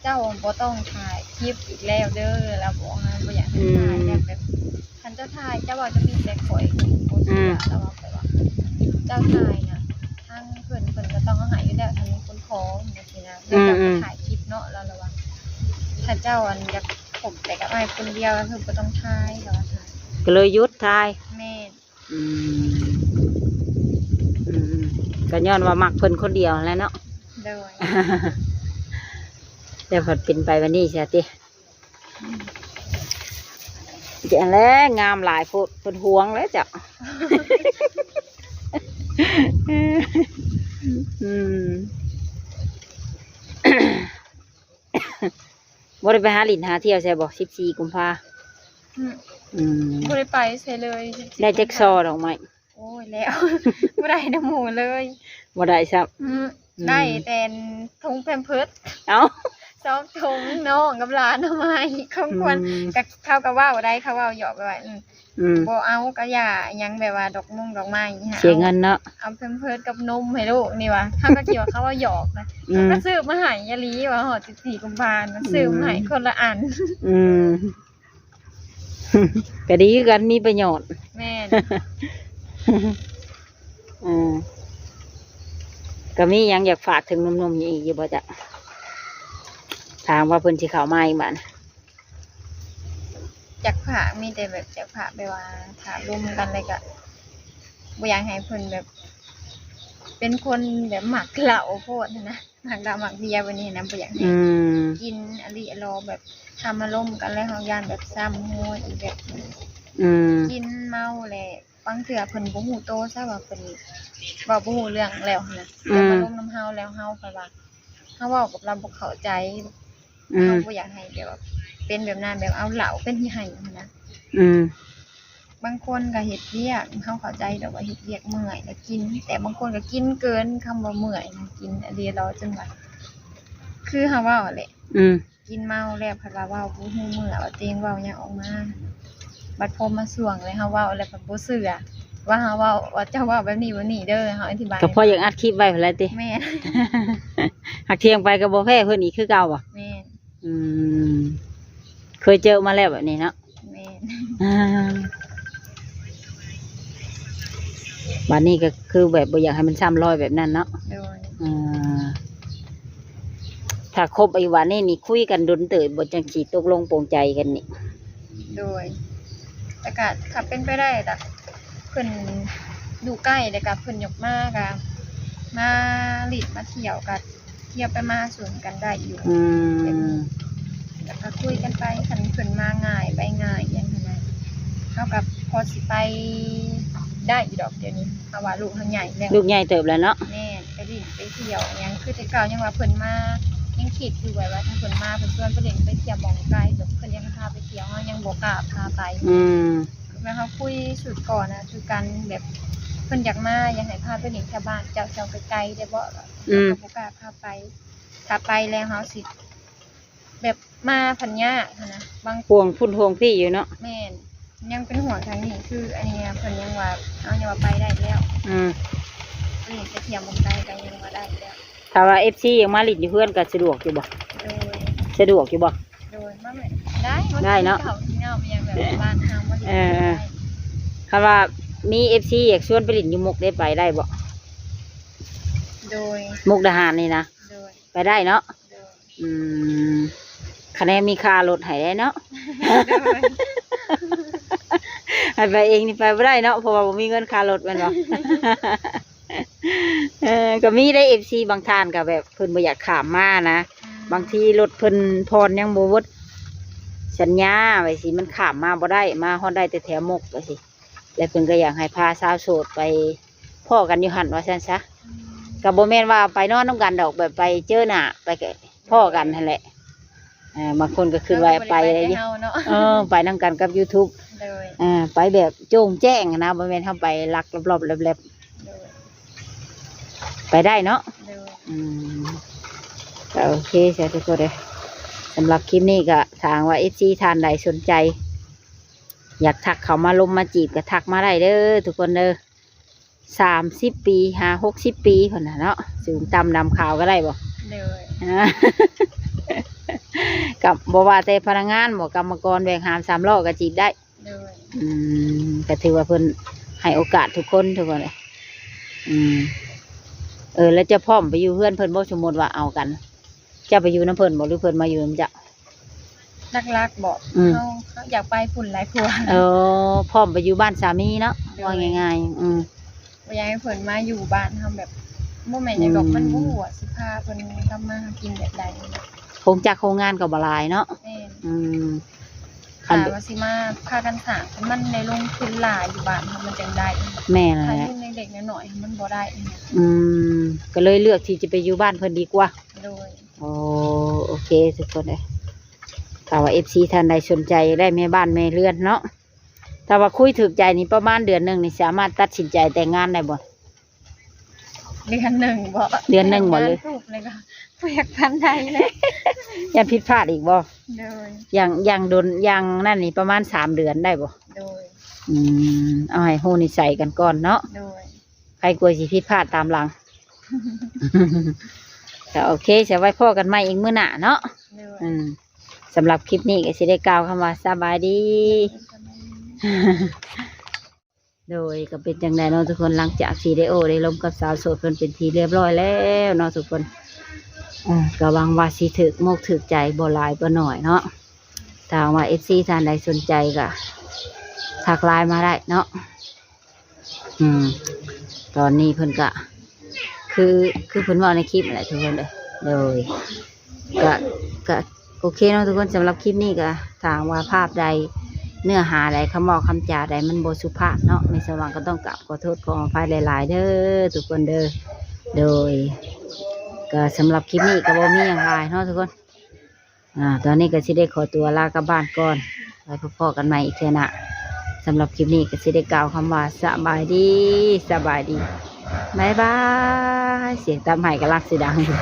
ເຈົ້າບໍ່ຕ້ອງຖ່າຍຄລິບອີກແລ້ວເດີ ລາວບອກ ບໍ່ຢາກໃຫ້ຖ່າຍ ອືມ ແບບ ຄັນເຈົ້າຖ່າຍ ເຈົ້າເວົ້າຈະມີແຕ່ຂ້ອຍ ບໍ່ເຊື່ອ ອືມ ລາວວ່າ ແບບວ່າ ເຈົ້າຖ່າຍນະ ທາງເພິ່ນ ເພິ່ນກະຕ້ອງເອົາໃຫ້ຢູ່ແລ້ວ ຖ້າມີຄົນຂໍ ຈັ່ງຊີ້ນະ ອືມ ແລ້ວເຈົ້າກະ ອືມ ຖ່າຍຄລິບເນາະ ລາວ ລາວວ່າ ຖ້າເຈົ້າອັນຢາກພົບແຕ່ກັບອ້າຍຄົນດຽວ ກະຄືບໍ່ຕ້ອງຖ່າຍ ລາວວ່າ ກະເລີຍຢຸດຖ່າຍ. ແມ່ນ. ອືມ ອືມ ກະຍ້ອນວ່າມັກເພິ່ນຄົນດຽວຫັ້ນແຫຼະເນາະ. ໂດຍ ແຕ່ພັດເປັນໄປບັດນີ້ຊະຕິ ອືມ ຈັ່ງແຫຼະ ງາມຫຼາຍໂພດ ເພິ່ນຫວງແຫຼະເຈົ້າ ອືມ ບໍ່ໄດ້ໄປຫາຫຼິ້ນຫາທ່ຽວໃສບໍ່ ສິບສີ່ກຸມພາ? ອືມ ອືມ ບໍ່ໄດ້ໄປໃສເລີຍ ສິບສີ່ ໄດ້ຈັກ ກຸມພາ ຊໍດອກໄມ້? ໂອ້ຍ ແລ້ວ ບໍ່ໄດ້ນຳໝູ່ເລີຍ ບໍ່ໄດ້ຊ້ຳ ອືມ ອືມ ໄດ້ແຕ່ຖົງແພມເພີດ ເອົ້າ ສອງຖົງ ນ້ອງກັບຫຼານເອົາມາໃຫ້ຂອງຂວັນ ອືມ ກະ ເຂົາກະເວົ້າໄດ້ ເຂົາເວົ້າຫຍອກແບບວ່າ ອືມ ອືມ ບໍ່ເອົາກະຢ່າ ຫຍັງແບບວ່າດອກມົງດອກໄມ້ຫາ ເສຍເງິນເນາະ ເອົາແພມເພີດກັບນົມໃຫ້ລູກນີ້ວ່າ ເຮົາກະຄິດວ່າເຂົາເວົ້າຫຍອກນະ ອືມ ເຂົາກະຊື້ມາໃຫ້ອີ່ຫຼີວ່າ ຮອດສິບສີ່ກຸມພານະ ອືມ ຊື້ມາໃຫ້ຄົນລະອັນ ອືມ ກະດີຄືກັນ ມີປະໂຫຍດ ແມ່ນ ເອີ ກະມີຫຍັງຢາກຝາກເຖິງໜຸ່ມໆນີ້ອີກຢູ່ບໍ່ຈະ ຖ້າຫາກວ່າເພິ່ນຊິເຂົ້າມາອີກບາດ? ຢາກຝາກ ມີແຕ່ແບບຢາກຝາກແບບວ່າ ຖ້າລົມກັນແລ້ວກະບໍ່ຢາກໃຫ້ເພິ່ນແບບ ເປັນຄົນແບບມັກເຫຼົ້າໂພດຫັ້ນນະ ມັກເຫຼົ້າມັກເບຍແບບນີ້ຫັ້ນນະ ບໍ່ຢາກໃຫ້ ອືມ ກິນອີ່ຫຼີອີ່ຫຼໍ ແບບຖ້າມາລົມກັນແລ້ວ ເຮົາຢ້ານແບບຊ້ຳຫົວອີກແບບ ອືມ ກິນເມົາແລ້ວ ບາງເທື່ອເພິ່ນບໍ່ຮູ້ໂຕຊະວ່າເພິ່ນເວົ້າບໍ່ຮູ້ເລື່ອງແລ້ວຫັ້ນນະ ອືມ ແຕ່ມາລົມນຳເຮົາແລ້ວ ເຮົາແບບວ່າ ເຮົາເວົ້າກັບລາວບໍ່ເຂົ້າໃຈ ອືມ ເຮົາບໍ່ຢາກໃຫ້ແບບວ່າເປັນແບບນັ້ນ ແບບເອົາເຫຼົ້າເປັນທີ່ໃຫ້ຫັ້ນນະ ອືມ ບາງຄົນກະເຮັດວຽກ ເຮົາເຂົ້າໃຈດອກວ່າເຮັດວຽກເມື່ອຍລະກິນ ແຕ່ບາງຄົນກະກິນເກີນຄຳວ່າເມື່ອຍນະ ກິນອີ່ຫຼີອີ່ຫຼໍ ຈົນວ່າ ຄືເຮົາເວົ້າຫັ້ນແຫຼະ ອືມ ກິນເມົາແລ້ວພັດວ່າເວົ້າບໍ່ຮູ້ເມື່ອ ວ່າຕົວເອງເວົ້າຫຍັງອອກມາ ບັດພໍມາຊ່ວງແລ້ວເຮົາເວົ້າແລ້ວພັດບໍ່ເຊື່ອ ວ່າເຮົາເວົ້າ ວ່າເຈົ້າເວົ້າແບບນີ້ແບບນີ້ເດີ ເຮົາອະທິບາຍ ກະພໍຢາກອັດຄລິບໄວ້ພຸ້ນແຫຼະຕິ ແມ່ນ ຫາກຖຽງໄປກະບໍ່ແພ້ເພິ່ນອີກຄືເກົ່າບໍ່? ແມ່ນ ອືມ ເຄີຍເຈີມາແລ້ວແບບນີ້ເນາະ ແມ່ນ ອ່າ ບາດນີ້ກະຄືແບບບໍ່ຢາກໃຫ້ມັນຊ້ຳລອຍແບບນັ້ນເນາະ ໂດຍ ອ່າ ຖ້າຄົບອີກບາດນີ້ນີ້ ຄຸຍກັນດົນເຕີບບໍ່ ຈັ່ງຊິຕົກລົງປົງໃຈກັນນີ້? ໂດຍ ແຕ່ກະຖ້າເປັນໄປໄດ້ກະ ເພິ່ນຢູ່ໃກ້ ແລ້ວກະເພິ່ນຢາກມາກະ ມາຫຼິ້ນມາທ່ຽວກະ ທ່ຽວໄປມາສູ່ກັນໄດ້ຢູ່ ອືມ ແບບນີ້ ແລ້ວກະຄຸຍກັນໄປ ຄັນເພິ່ນມາງ່າຍໄປງ່າຍຫຍັງຫັ້ນນະ ເຮົາກະພໍຊິໄປໄດ້ຢູ່ດອກ ດຽວນີ້ເຮົາວ່າລູກເຮົາໃຫຍ່ແລ້ວ ລູກໃຫຍ່ເຕີບແລ້ວເນາະ ແມ່ນ ໄປຫຼິ້ນໄປທ່ຽວຫຍັງ ຄືແຕ່ເກົ່າຍັງວ່າເພິ່ນມາ ຍັງຄິດຢູ່ວ່າ ວ່າຖ້າເພິ່ນມາ ເພິ່ນຊວນໄປຫຼິ້ນໄປທ່ຽວໝ່ອງກາຍ ແບບເພິ່ນຍັງພາໄປທ່ຽວ ເຮົາຍັງບໍ່ກ້າພາໄປ ອືມ ແມ່ນເຮົາຄຸຍຊຸດກ່ອນນະ ຄືກັນແບບເພິ່ນຢາກມາ ຢາກໃຫ້ພາໄປຫຼິ້ນແຖວບ້ານເຈົ້າ ເຈົ້າໄກໆ ໄດ້ບໍ່ ອືມ ເຮົາກະບໍ່ກ້າພາໄປ ຖ້າໄປແລ້ວເຮົາຊິແບບມາພັນຍາກຫັ້ນນະ ບາງ ຫ່ວງພຸ້ນຫ່ວງພີ້ຢູ່ເນາະ ແມ່ນ ຍັງເປັນຫ່ວງທາງນີ້ ຄືອັນນີ້ເພິ່ນຍັງວ່າ ເຮົາຍັງວ່າໄປໄດ້ແລ້ວ ອືມ ໄປຫຼິ້ນໄປທ່ຽວໝ່ອງໃດກະຍັງວ່າໄດ້ແລ້ວ ຖ້າວ່າເອັຟຊີຢາກມາຫຼິ້ນຢູ່ເຮືອນກະສະດວກຢູ່ບໍ່? ໂດຍ ສະດວກຢູ່ບໍ່? ໂດຍ ມາແມ່ນ ໄດ້ ໄດ້ເນາະ ເຂົ້າກິນເຂົ້າຫຍັງແບບບ້ານເຮົາມາຫຼິ້ນ ເອີ ໄດ້ ຄັນວ່າມີເອັຟຊີຢາກຊວນໄປຫຼິ້ນຢູ່ມຸກເດ້ ໄປໄດ້ບໍ່? ໂດຍ ມຸກດາຫານນີ້ນະ ໂດຍ ໄປໄດ້ເນາະ ໂດຍ ອືມ ຄະແນນມີຄ່າລົດໃຫ້ໄດ້ເນາະ ໂດຍ ໃຫ້ໄປເອງນີ້ໄປບໍ່ໄດ້ເນາະ ເພາະວ່າບໍ່ມີເງິນຄ່າລົດແມ່ນບໍ່? ເອີ ກະມີໄດ້ເອັຟຊີບາງທ່ານກະແບບເພິ່ນບໍ່ຢາກຂ້າມມານະ ອືມ ບາງທີລົດເພິ່ນຜ່ອນຍັງບໍ່ໝົດສັນຍາ ວ່າຊີ້ ມັນຂ້າມມາບໍ່ໄດ້ ມາຮອດໄດ້ແຕ່ແຖວມຸກ ວ່າຊີ້ ແລະເພິ່ນກະຢາກໃຫ້ພາສາວໂສດໄປພໍ້ກັນຢູ່ຫັ້ນ ວ່າຊັ້ນຊະ ອືມ ກະບໍ່ແມ່ນວ່າໄປນອນນຳກັນດອກ ແບບໄປເຈີໜ້າ ໄປພໍ້ກັນຫັ້ນແຫຼະ ອ່າ ບາງຄົນກະຄືວ່າໄປ ເອີ ໄປນຳກັນກັບຢູທູບ ໂດຍ ອ່າ ໄປແບບໂຈ່ງແຈ້ງຫັ້ນນະ ບໍ່ແມ່ນເຮົາໄປລັກລອບໆແລັບໆ ໂດຍ ໄປໄດ້ເນາະ ໂດຍ ອືມ ກະໂອເຄຊະທຸກຄົນເອີຍ ສຳລັບຄລິບນີ້ກະ ຖ້າຫາກວ່າເອັຟຊີທ່ານໃດສົນໃຈ ຢາກທັກເຂົ້າມາລົມມາຈີບກະທັກມາໄດ້ເດີທຸກຄົນເດີ ສາມສິບປີ ຫາຫົກສິບປີພຸ້ນນະເນາະ ສູງຕ່ຳດຳຂາວກະໄດ້ບໍ່? ໂດຍ ກະບໍ່ວ່າແຕ່ພະນັກງານບໍ່ ກຳມະກອນແບກຫາມສາມລໍ້ກະຈີບໄດ້ ໂດຍ ອືມ ກະຖືວ່າເພິ່ນໃຫ້ໂອກາດທຸກຄົນ ທຸກຄົນເອີຍ ອືມ ເອີ ແລ້ວເຈົ້າພ້ອມໄປຢູ່ເຮືອນເພິ່ນບໍ່ ສົມມຸດວ່າເອົາກັນ ເຈົ້າໄປຢູ່ນຳເພິ່ນບໍ່ ຫຼືເພິ່ນມາຢູ່ນຳເຈົ້າ? ຫຼັກໆບໍ ອືມ ເຮົາ ເຮົາຢາກໄປພຸ້ນຫຼາຍກວ່າ ເອີ ພ້ອມໄປຢູ່ບ້ານສາມີເນາະ ໂດຍ ເວົ້າງ່າຍໆ ອືມ ບໍ່ຢາກໃຫ້ເພິ່ນມາຢູ່ບ້ານເຮົາແບບ ບໍ່ແມ່ນຫຍັງດອກ ອືມ ມັນບໍ່ຮູ້ວ່າຊິພາເພິ່ນທຳມາຫາກິນແບບໃດ. ໂຮງຈັກໂຮງງານກໍບໍ່ຫຼາຍເນາະ. ແມ່ນ. ອືມ ຄັນ ຖ້າວ່າຊິມາພາກັນສ້າງ ມັນໄດ້ລົງທຶນຫຼາຍ ຢູ່ບ້ານເຮົາມັນຈັ່ງໄດ້. ແມ່ນແຫຼະ ຖ້າຢູ່ເລັກໆນ້ອຍໆ ມັນບໍ່ໄດ້. ອືມ ກໍເລີຍເລືອກທີ່ຈະໄປຢູ່ບ້ານເພິ່ນດີກວ່າ. ໂດຍ. ໂອ້ ໂອເຄ ທຸກຄົນເອີຍ ຖ້າວ່າເອັຟຊີທ່ານໃດສົນໃຈຢາກໄດ້ແມ່ບ້ານແມ່ເຮືອນເນາະ ຖ້າວ່າຄຸຍຖືກໃຈນີ້ ປະມານເດືອນໜຶ່ງນີ້ ສາມາດຕັດສິນໃຈແຕ່ງງານໄດ້ບໍ່? ເດືອນໜຶ່ງບໍ່? ເດືອນໜຶງບໍ່? ເລີຍ ແຕ່ງງານປຸບແລ້ວກໍບໍ່ຢາກປານໃດເລີຍ. ຢ້ານຜິດພາດອີກບໍ່? ໂດຍ. ຢ່າງ ຢ່າງດົນ ຢ່າງນັ້ນນີ້ ປະມານສາມເດືອນໄດ້ບໍ່? ໂດຍ. ອືມ ເອົາໃຫ້ຮູ້ນິໄສກັນກ່ອນເນາະ. ໂດຍ. ໃຜກວ່າຊິຜິດພາດຕາມຫຼັງ. ກໍໂອເຄ ສະ ໄວ້ພໍ້ກັນໃໝ່ອີກມື້ໜ້າເນາະ. ໂດຍ. ອືມ ສຳລັບຄລິບນີ້ກໍຊິໄດ້ກ່າວຄຳວ່າສະບາຍດີ. ໂດຍ. ໂດຍ ກໍເປັນຈັ່ງໃດເນາະທຸກຄົນ ຫຼັງຈາກທີ່ໄດ້ໂອ້ໄດ້ລົມກັບສາວໂສດເພິ່ນເປັນທີ່ຮຽບຮ້ອຍແລ້ວເນາະທຸກຄົນ. ເອີ ກໍຫວັງວ່າຊິຖືກມົກຖືກໃຈ ບໍ່ຫຼາຍບໍ່ໜ້ອຍເນາະ. ຖ້າຫາກວ່າເອັຟຊີທ່ານໃດສົນໃຈກໍທັກໄລນ໌ມາໄດ້ເນາະ. ອືມ ຕອນນີ້ເພິ່ນກະ ຄື ຄືເພິ່ນເວົ້າໃນຄລິບນັ້ນແຫຼະທຸກຄົນເອີຍ. ໂດຍ ກະ ກະໂອເຄເນາະທຸກຄົນ ສຳລັບຄລິບນີ້ກະ ຖ້າຫາກວ່າພາບໃດ ເນື້ອຫາໃດ ຄຳເວົ້າຄຳຈາໃດ ມັນບໍ່ສຸພາບເນາະ ແມ່ສາວຫວັງກໍຕ້ອງກາບຂໍໂທດຂໍອະໄພຫຼາຍໆເດີທຸກຄົນເດີ. ໂດຍ ກະສຳລັບຄລິບນີ້ກະບໍ່ມີຫຍັງຫຼາຍເນາະທຸກຄົນ. ອາ ຕອນນີ້ກໍຊິໄດ້ຂໍຕົວລາກັບບ້ານກ່ອນ ໄວ້ພົບພໍ້ກັນໃໝ່ອີກເທື່ອໜ້າ. ສຳລັບຄລິບນີ້ກໍຊິໄດ້ກ່າວຄຳວ່າສະບາຍດີ ສະບາຍດີ ບາຍບາຍ. ສຽງຕັບໄຫ້ກຳລັງຊິດັງຢູ່.